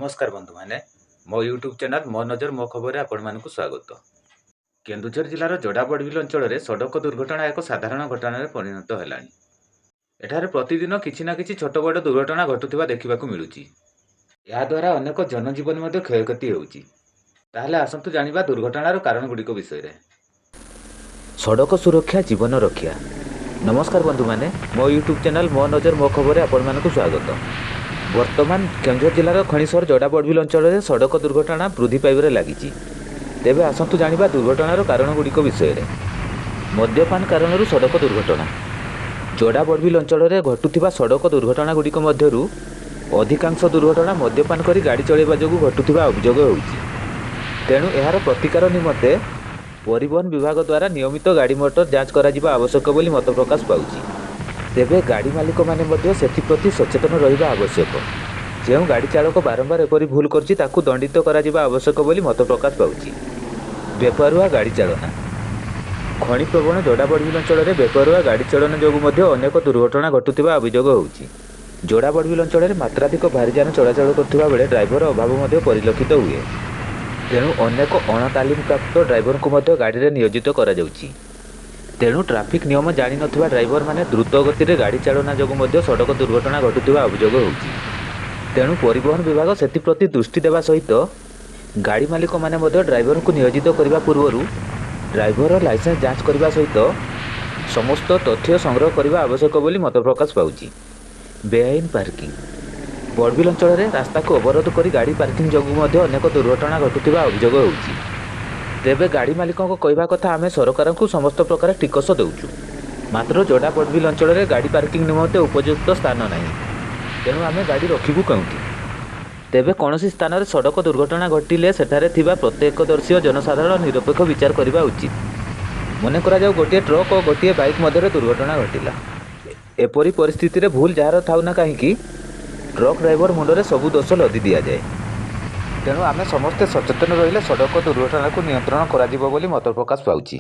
ନମସ୍କାର ବନ୍ଧୁମାନେ, ମୋ ୟୁଟ୍ୟୁବ୍ ଚ୍ୟାନେଲ୍ ମୋ ନଜର ମୋ ଖବରରେ ଆପଣମାନଙ୍କୁ ସ୍ୱାଗତ। କେନ୍ଦୁଝର ଜିଲ୍ଲାର ଯୋଡ଼ା ବଡ଼ବିଲ ଅଞ୍ଚଳରେ ସଡ଼କ ଦୁର୍ଘଟଣା ଏକ ସାଧାରଣ ଘଟଣାରେ ପରିଣତ ହେଲାଣି। ଏଠାରେ ପ୍ରତିଦିନ କିଛି ନା କିଛି ଛୋଟ ବଡ଼ ଦୁର୍ଘଟଣା ଘଟୁଥିବା ଦେଖିବାକୁ ମିଳୁଛି। ଏହାଦ୍ୱାରା ଅନେକ ଜନଜୀବନ ମଧ୍ୟ କ୍ଷୟକ୍ଷତି ହେଉଛି। ତାହେଲେ ଆସନ୍ତୁ ଜାଣିବା ଦୁର୍ଘଟଣାର କାରଣଗୁଡ଼ିକ ବିଷୟରେ। ସଡ଼କ ସୁରକ୍ଷା ଜୀବନ ରକ୍ଷା। ନମସ୍କାର ବନ୍ଧୁମାନେ, ମୋ ୟୁଟ୍ୟୁବ୍ ଚ୍ୟାନେଲ୍ ମୋ ନଜର ମୋ ଖବରରେ ଆପଣମାନଙ୍କୁ ସ୍ୱାଗତ। ବର୍ତ୍ତମାନ କେନ୍ଦୁଝର ଜିଲ୍ଲାର ଖଣିସର ଯୋଡ଼ା ବଡ଼ବିଲ ଅଞ୍ଚଳରେ ସଡ଼କ ଦୁର୍ଘଟଣା ବୃଦ୍ଧି ପାଇବାରେ ଲାଗିଛି। ତେବେ ଆସନ୍ତୁ ଜାଣିବା ଦୁର୍ଘଟଣାର କାରଣଗୁଡ଼ିକ ବିଷୟରେ। ମଦ୍ୟପାନ କାରଣରୁ ସଡ଼କ ଦୁର୍ଘଟଣା। ଯୋଡ଼ା ବଡ଼ବିଲ ଅଞ୍ଚଳରେ ଘଟୁଥିବା ସଡ଼କ ଦୁର୍ଘଟଣାଗୁଡ଼ିକ ମଧ୍ୟରୁ ଅଧିକାଂଶ ଦୁର୍ଘଟଣା ମଦ୍ୟପାନ କରି ଗାଡ଼ି ଚଳାଇବା ଯୋଗୁଁ ଘଟୁଥିବା ଅଭିଯୋଗ ହେଉଛି। ତେଣୁ ଏହାର ପ୍ରତିକାର ନିମନ୍ତେ ପରିବହନ ବିଭାଗ ଦ୍ୱାରା ନିୟମିତ ଗାଡ଼ି ମଟର ଯାଞ୍ଚ କରାଯିବା ଆବଶ୍ୟକ ବୋଲି ମତ ପ୍ରକାଶ ପାଉଛି। ତେବେ ଗାଡ଼ି ମାଲିକମାନେ ମଧ୍ୟ ସେଥିପ୍ରତି ସଚେତନ ରହିବା ଆବଶ୍ୟକ। ଯେଉଁ ଗାଡ଼ି ଚାଳକ ବାରମ୍ବାର ଏପରି ଭୁଲ କରୁଛି, ତାକୁ ଦଣ୍ଡିତ କରାଯିବା ଆବଶ୍ୟକ ବୋଲି ମତ ପ୍ରକାଶ ପାଉଛି। ବେପରୁଆ ଗାଡ଼ି ଚାଳନା। ଖଣି ପ୍ରବଣ ଯୋଡ଼ା ବଡ଼ବିଲ ଅଞ୍ଚଳରେ ବେପରୁଆ ଗାଡ଼ି ଚାଳନା ଯୋଗୁଁ ମଧ୍ୟ ଅନେକ ଦୁର୍ଘଟଣା ଘଟୁଥିବା ଅଭିଯୋଗ ହେଉଛି। ଯୋଡ଼ା ବଡ଼ବିଲ ଅଞ୍ଚଳରେ ମାତ୍ରାଧିକ ଭାରିଯାନ ଚଳାଚଳ କରୁଥିବା ବେଳେ ଡ୍ରାଇଭର ଅଭାବ ମଧ୍ୟ ପରିଲକ୍ଷିତ ହୁଏ। ତେଣୁ ଅନେକ ଅଣତାଲିମପ୍ରାପ୍ତ ଡ୍ରାଇଭରଙ୍କୁ ମଧ୍ୟ ଗାଡ଼ିରେ ନିୟୋଜିତ କରାଯାଉଛି। ତେଣୁ ଟ୍ରାଫିକ୍ ନିୟମ ଜାଣିନଥିବା ଡ୍ରାଇଭରମାନେ ଦ୍ରୁତ ଗତିରେ ଗାଡ଼ି ଚାଳନା ଯୋଗୁଁ ମଧ୍ୟ ସଡ଼କ ଦୁର୍ଘଟଣା ଘଟୁଥିବା ଅଭିଯୋଗ ହେଉଛି। ତେଣୁ ପରିବହନ ବିଭାଗ ସେଥିପ୍ରତି ଦୃଷ୍ଟି ଦେବା ସହିତ ଗାଡ଼ି ମାଲିକମାନେ ମଧ୍ୟ ଡ୍ରାଇଭରଙ୍କୁ ନିୟୋଜିତ କରିବା ପୂର୍ବରୁ ଡ୍ରାଇଭରର ଲାଇସେନ୍ସ ଯାଞ୍ଚ କରିବା ସହିତ ସମସ୍ତ ତଥ୍ୟ ସଂଗ୍ରହ କରିବା ଆବଶ୍ୟକ ବୋଲି ମତ ପ୍ରକାଶ ପାଉଛି। ବେଆଇନ ପାର୍କିଂ। ବଡ଼ବିଲ ଅଞ୍ଚଳରେ ରାସ୍ତାକୁ ଅବରୋଧ କରି ଗାଡ଼ି ପାର୍କିଂ ଯୋଗୁଁ ମଧ୍ୟ ଅନେକ ଦୁର୍ଘଟଣା ଘଟୁଥିବା ଅଭିଯୋଗ ହେଉଛି। ତେବେ ଗାଡ଼ି ମାଲିକଙ୍କ କହିବା କଥା, ଆମେ ସରକାରଙ୍କୁ ସମସ୍ତ ପ୍ରକାର ଟିକସ ଦେଉଛୁ, ମାତ୍ର ଯୋଡ଼ା ବଡ଼ବିଲ ଅଞ୍ଚଳରେ ଗାଡ଼ି ପାର୍କିଂ ନିମନ୍ତେ ଉପଯୁକ୍ତ ସ୍ଥାନ ନାହିଁ। ତେଣୁ ଆମେ ଗାଡ଼ି ରଖିବୁ କେଉଁଠି? ତେବେ କୌଣସି ସ୍ଥାନରେ ସଡ଼କ ଦୁର୍ଘଟଣା ଘଟିଲେ ସେଠାରେ ଥିବା ପ୍ରତ୍ୟକ୍ଷଦର୍ଶୀ ଓ ଜନସାଧାରଣ ନିରପେକ୍ଷ ବିଚାର କରିବା ଉଚିତ। ମନେ କରାଯାଉ, ଗୋଟିଏ ଟ୍ରକ୍ ଓ ଗୋଟିଏ ବାଇକ୍ ମଧ୍ୟରେ ଦୁର୍ଘଟଣା ଘଟିଲା। ଏପରି ପରିସ୍ଥିତିରେ ଭୁଲ ଯାହାର ଥାଉ ନା କାହିଁକି, ଟ୍ରକ୍ ଡ୍ରାଇଭର ମୁଣ୍ଡରେ ସବୁ ଦୋଷ ଲଦି ଦିଆଯାଏ। ତେଣୁ ଆମେ ସମସ୍ତେ ସଚେତନ ରହିଲେ ସଡ଼କ ଦୁର୍ଘଟଣାକୁ ନିୟନ୍ତ୍ରଣ କରାଯିବ ବୋଲି ମତ ପ୍ରକାଶ ପାଉଛି।